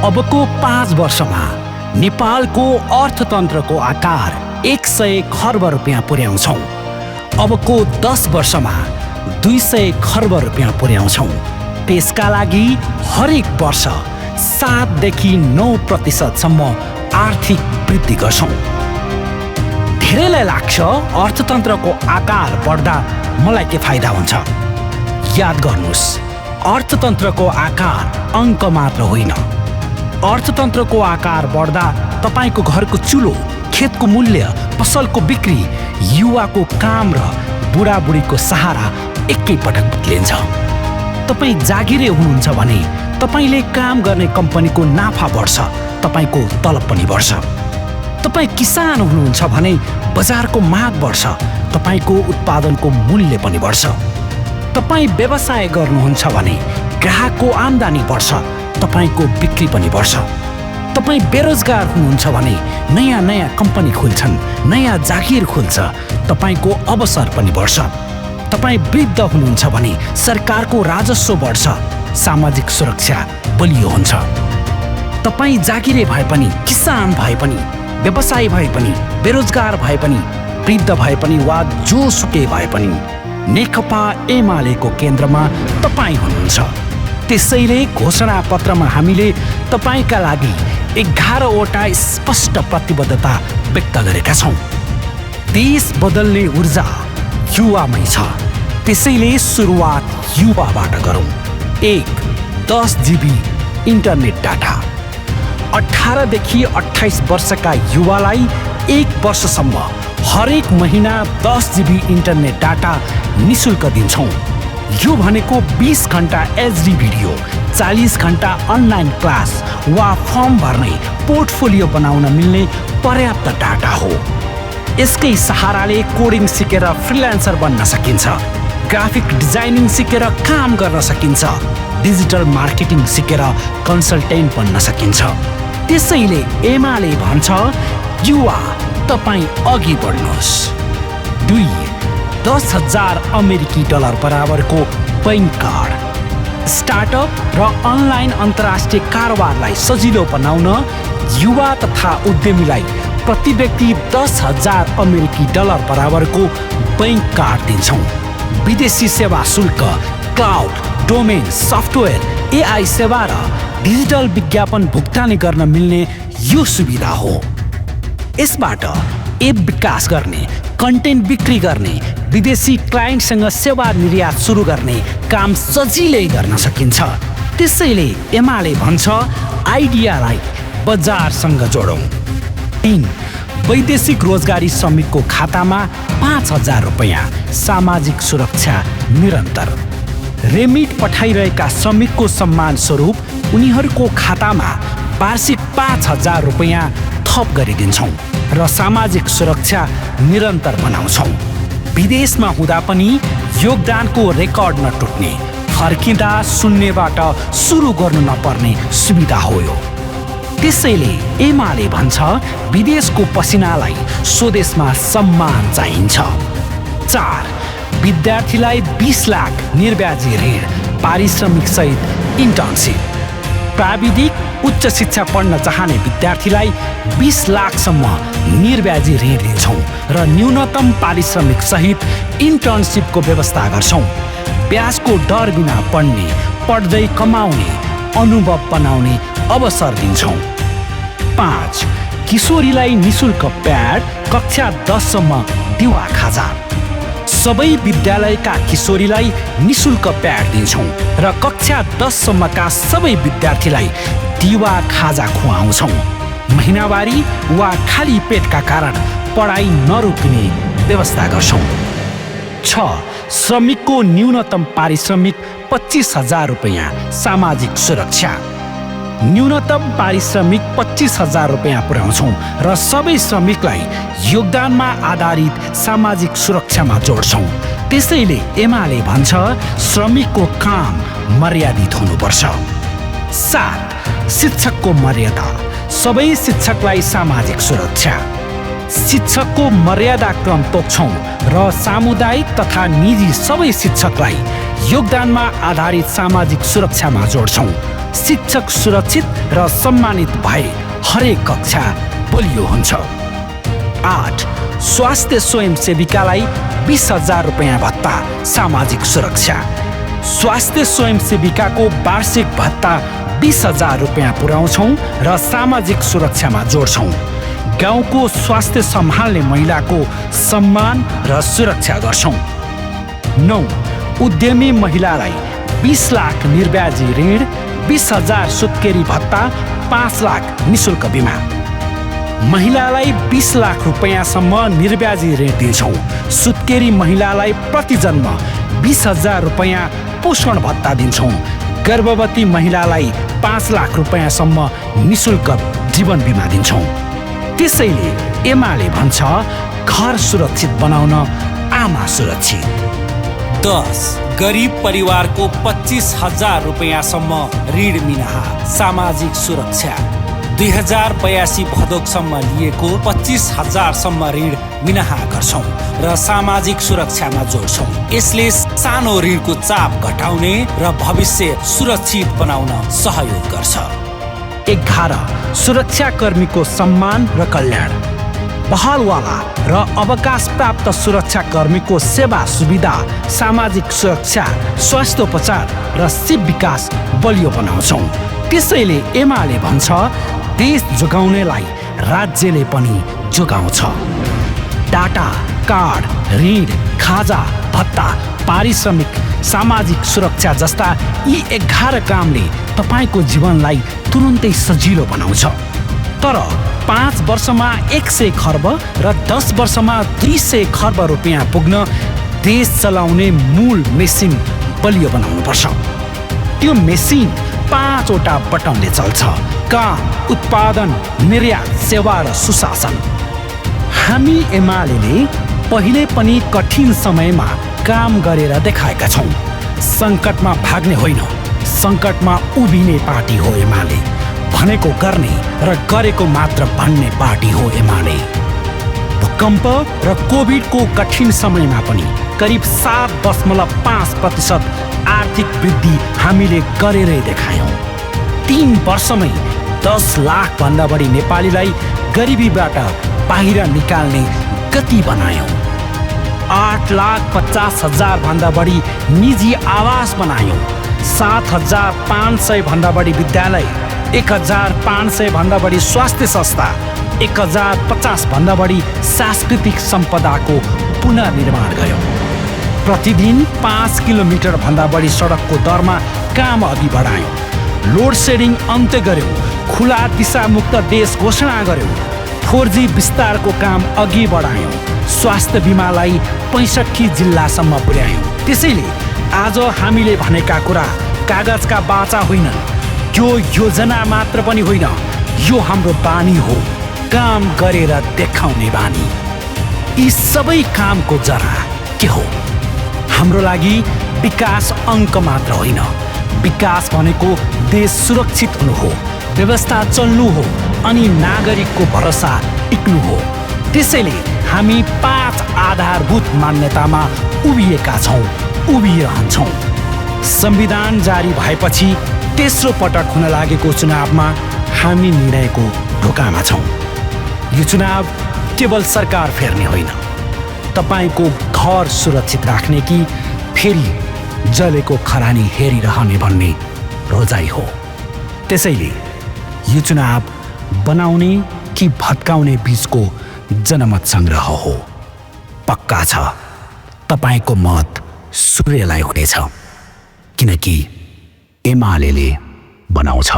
अबको 5 वर्षमा नेपालको अर्थतन्त्रको आकार 100 खर्ब रुपियाँ पुर्याउँछौँ। अबको 10 वर्षमा 200 खर्ब रुपियाँ पुर्याउँछौँ। त्यसका लागि हरेक वर्ष 7 देखि 9% आर्थिक वृद्धि गर्छौँ। धेरैलाई लाग्छ अर्थतन्त्रको आकार बढ्दा मलाई के फाइदा हुन्छ। याद गर्नुहोस्, अर्थतन्त्रको आकार अङ्क मात्र होइन। अर्थतन्त्रको आकार बढ्दा तपाईको घरको चुलो, खेतको मूल्य, पसलको बिक्री, युवाको काम र बुढाबुढीको सहारा एकैपटक बदलिन्छ। तपाईँ जागिरे हुनुहुन्छ भने तपाईँले काम गर्ने कम्पनीको नाफा बढ्छ, तपाईँको तलब पनि बढ्छ। तपाईँ किसान हुनुहुन्छ भने बजारको माग बढ्छ, तपाईँको उत्पादनको मूल्य पनि बढ्छ। तपाईँ व्यवसाय गर्नुहुन्छ भने ग्राहकको आम्दानी बढ्छ, तपाईँको बिक्री पनि बढ्छ। तपाईँ बेरोजगार हुनुहुन्छ भने नयाँ नयाँ कम्पनी खुल्छन्, नयाँ जागिर खुल्छ, तपाईँको अवसर पनि बढ्छ। तपाईँ वृद्ध हुनुहुन्छ भने सरकारको राजस्व बढ्छ, सामाजिक सुरक्षा बलियो हुन्छ। तपाईँ जागिरे भए पनि, किसान भए पनि, व्यवसायी भए पनि, बेरोजगार भए पनि, वृद्ध भए पनि वा जोसुकै भए पनि नेकपा एमालेको केन्द्रमा तपाईँ हुनुहुन्छ। त्यसैले घोषणा पत्रमा हामीले तपाईँका लागि 11वटा स्पष्ट प्रतिबद्धता व्यक्त गरेका छौँ। देश बदल्ने ऊर्जा युवामै छ, त्यसैले सुरुवात युवाबाट गरौँ। 10 GB इन्टरनेट डाटा। 18 देखि 28 वर्षका युवालाई 1 वर्षसम्म हरेक महिना 10 GB इन्टरनेट डाटा निशुल्क दिन्छौँ। यो भनेको 20 घण्टा एचडी भिडियो, 40 घण्टा अनलाइन क्लास वा फर्म भर्ने, पोर्टफोलियो बनाउन मिल्ने पर्याप्त डाटा हो। यसकै सहाराले कोडिङ सिकेर फ्रिल्यान्सर बन्न सकिन्छ, ग्राफिक डिजाइनिङ सिकेर काम गर्न सकिन्छ, डिजिटल मार्केटिङ सिकेर कन्सल्टेन्ट बन्न सकिन्छ। त्यसैले एमाले भन्छ, युवा तपाईँ अघि बढ्नुहोस्। 10,000 अमेरिकी डलर बराबरको बैंक कार्ड। स्टार्टअप र अनलाइन अन्तर्राष्ट्रिय कारोबारलाई सजिलो बनाउन युवा तथा उद्यमीलाई प्रति व्यक्ति 10,000 अमेरिकी डलर बराबरको बैंक कार्ड दिन्छौँ। विदेशी सेवा शुल्क, क्लाउड, डोमेन, सफ्टवेयर, एआई सेवा र डिजिटल विज्ञापन भुक्तानी गर्न मिल्ने यो सुविधा हो। यसबाट एप विकास गर्ने, कन्टेन्ट बिक्री गर्ने, विदेशी क्लाइन्टसँग सेवा निर्यात सुरु गर्ने काम सजिलै गर्न सकिन्छ। त्यसैले एमाले भन्छ, आइडियालाई बजारसँग जोडौँ। 3 वैदेशिक रोजगारी श्रमिकको खातामा 5,000 रुपियाँ, सामाजिक सुरक्षा निरन्तर। रेमिट पठाइरहेका श्रमिकको सम्मान स्वरूप उनीहरूको खातामा वार्षिक 5,000 रुपियाँ थप गरिदिन्छौँ र सामाजिक सुरक्षा निरन्तर बनाउँछौँ। विदेशमा हुँदा पनि योगदानको रेकर्ड नटुट्ने, फर्किँदा शून्यबाट सुरु गर्नु नपर्ने सुविधा हो यो। त्यसैले एमाले भन्छ, विदेशको पसिनालाई स्वदेशमा सम्मान चाहिन्छ। 4 विद्यार्थीलाई 20 लाख निर्ब्याजी ऋण, पारिश्रमिक सहित इन्टर्नसिप। प्राविधिक उच्च शिक्षा पढ्न चाहने विद्यार्थीलाई 20 लाखसम्म निर्ब्याजी ऋण दिन्छौँ र न्यूनतम पारिश्रमिक सहित इन्टर्नसिपको व्यवस्था गर्छौँ। ब्याजको डर बिना पढ्ने, पढ्दै कमाउने, अनुभव बनाउने अवसर दिन्छौँ। 5 किशोरीलाई निशुल्क प्याड, कक्षा 10 सम्म दिवा खाजा। सबै विद्यालयका किशोरीलाई निशुल्क प्याड दिन्छौँ र कक्षा 10 सम्मका सबै विद्यार्थीलाई दिवा खाजा खुवाउँछौँ। महिनावारी वा खाली पेटका कारण पढाइ नरोकिने व्यवस्था गर्छौँ। 6 श्रमिकको न्यूनतम पारिश्रमिक 25,000 रुपियाँ, सामाजिक सुरक्षा। न्यूनतम पारिश्रमिक 25,000 रुपियाँ पुर्याउँछौँ र सबै श्रमिकलाई योगदानमा आधारित सामाजिक सुरक्षामा जोड्छौँ। त्यसैले एमाले भन्छ, श्रमिकको काम मर्यादित हुनुपर्छ। 7 शिक्षकको मर्यादा, सबै शिक्षकलाई सामाजिक सुरक्षा। शिक्षकको मर्यादा क्रम तोक्छौँ र सामुदायिक तथा निजी सबै शिक्षकलाई योगदानमा आधारित सामाजिक सुरक्षामा जोड्छौँ। शिक्षक सुरक्षित र सम्मानित भए हरेक कक्षा बलियो हुन्छ। 8. स्वास्थ्य स्वयंसेविकालाई 20,000 रुपियाँ भत्ता सामाजिक सुरक्षा। स्वास्थ्य स्वयंसेविकाको वार्षिक भत्ता 20,000 रुपियाँ पुर्याउँछौँ र सामाजिक सुरक्षामा जोड्छौँ। गाउँको स्वास्थ्य सम्हाल्ने महिलाको सम्मान र सुरक्षा गर्छौँ। 9. उद्यमी महिलालाई 20 लाख निर्ब्याजी ऋण, 20,000 सुत्केरी भत्ता, 5 लाख निशुल्क बिमा। महिलालाई 20 लाख रुपियाँसम्म निर्ब्याजी ऋण दिन्छौँ। सुत्केरी महिलालाई प्रति जन्म 20,000 रुपियाँ पोषण भत्ता दिन्छौँ। गर्भवती महिलालाई 5 लाख रुपियाँसम्म निशुल्क जीवन बिमा दिन्छौँ। त्यसैले एमाले भन्छ, घर सुरक्षित बनाउन आमा सुरक्षित। 10. गरिब परिवारको 25,000 रुपियाँसम्म ऋण मिनाहा सामाजिक सुरक्षा। 2082 भदौसम्म लिएको 25,000 सम्म ऋण मिनाहा गर्छौँ र सामाजिक सुरक्षामा जोड्छौँ। यसले सानो ऋणको चाप घटाउने र भविष्य सुरक्षित बनाउन सहयोग गर्छ। 11. सुरक्षाकर्मीको सम्मान र कल्याण। बहालवाला र अवकाश प्राप्त सुरक्षाकर्मीको सेवा सुविधा, सामाजिक सुरक्षा, स्वास्थ्योपचार र सिप विकास बलियो बनाउँछौँ। त्यसैले एमाले भन्छ, देश जोगाउनेलाई राज्यले पनि जोगाउँछ। डाटा, कार्ड, ऋण, खाजा, भत्ता, पारिश्रमिक, सामाजिक सुरक्षा जस्ता यी 11 कामले तपाईँको जीवनलाई तुरुन्तै सजिलो बनाउँछ। तर 5 वर्षमा 100 खर्ब र 10 वर्षमा 200 खर्ब रुपियाँ पुग्न देश चलाउने मूल मेसिन बलियो बनाउनुपर्छ। त्यो मेसिन 5 वटा बटनले चल्छ: काम, उत्पादन, निर्यात, सेवा र सुशासन। हामी एमाले पहिले पनि कठिन समयमा काम गरेर देखाएका छौँ। सङ्कटमा भाग्ने होइन, सङ्कटमा उभिने पार्टी हो एमाले। भनेको गर्ने र गरेको मात्र भन्ने पार्टी हो एमाले। भूकम्प र कोभिडको कठिन समयमा पनि करिब 7.5% आर्थिक वृद्धि हामीले गरेरै देखायौँ। 3 वर्षमै 10 लाख भन्दा बढी नेपालीलाई गरिबीबाट बाहिर निकाल्ने गति बनायौँ। 8,50,000 भन्दा बढी निजी आवास बनायौँ। 7,500 भन्दा बढी विद्यालय, 1,500 भन्दा बढी स्वास्थ्य संस्था, 1,050 भन्दा बढी सांस्कृतिक सम्पदाको पुनर्निर्माण गर्यौँ। प्रतिदिन 5 किलोमिटर भन्दा बढी सडकको दरमा काम अघि बढायौँ। लोड सेडिङ अन्त्य गर्यौँ। खुला दिशामुक्त देश घोषणा गर्यौँ। 4G विस्तारको काम अघि बढायौँ। स्वास्थ्य बिमालाई 65 जिल्लासम्म पुर्यायौँ। त्यसैले आज हामीले भनेका कुरा कागजका बाचा होइनन्। यो योजना मात्र पनि होइन, यो हाम्रो बानी हो, काम गरेर देखाउने बानी। यी सबै कामको जरा के हो? हाम्रो लागि विकास अङ्क मात्र होइन, विकास भनेको देश सुरक्षित हुनु हो, व्यवस्था चल्नु हो अनि नागरिकको भरोसा टिक्नु हो। त्यसैले हामी 5 आधारभूत मान्यतामा उभिएका छौँ, उभिरहन्छौँ। संविधान जारी भएपछि तेस्रो पटक हुन लागेको चुनावमा हामी निर्णयको ढोकामा छौँ। यो चुनाव केवल सरकार फेर्ने होइन, तपाईँको घर सुरक्षित राख्ने कि फेरि जलेको खरानी हेरिरहने भन्ने रोजाइ हो। त्यसैले यो चुनाव बनाउने कि भत्काउने बीचको जनमत सङ्ग्रह हो। पक्का छ तपाईँको मत सूर्यलाई हुनेछ, किनकि एमाले बनाउँछ।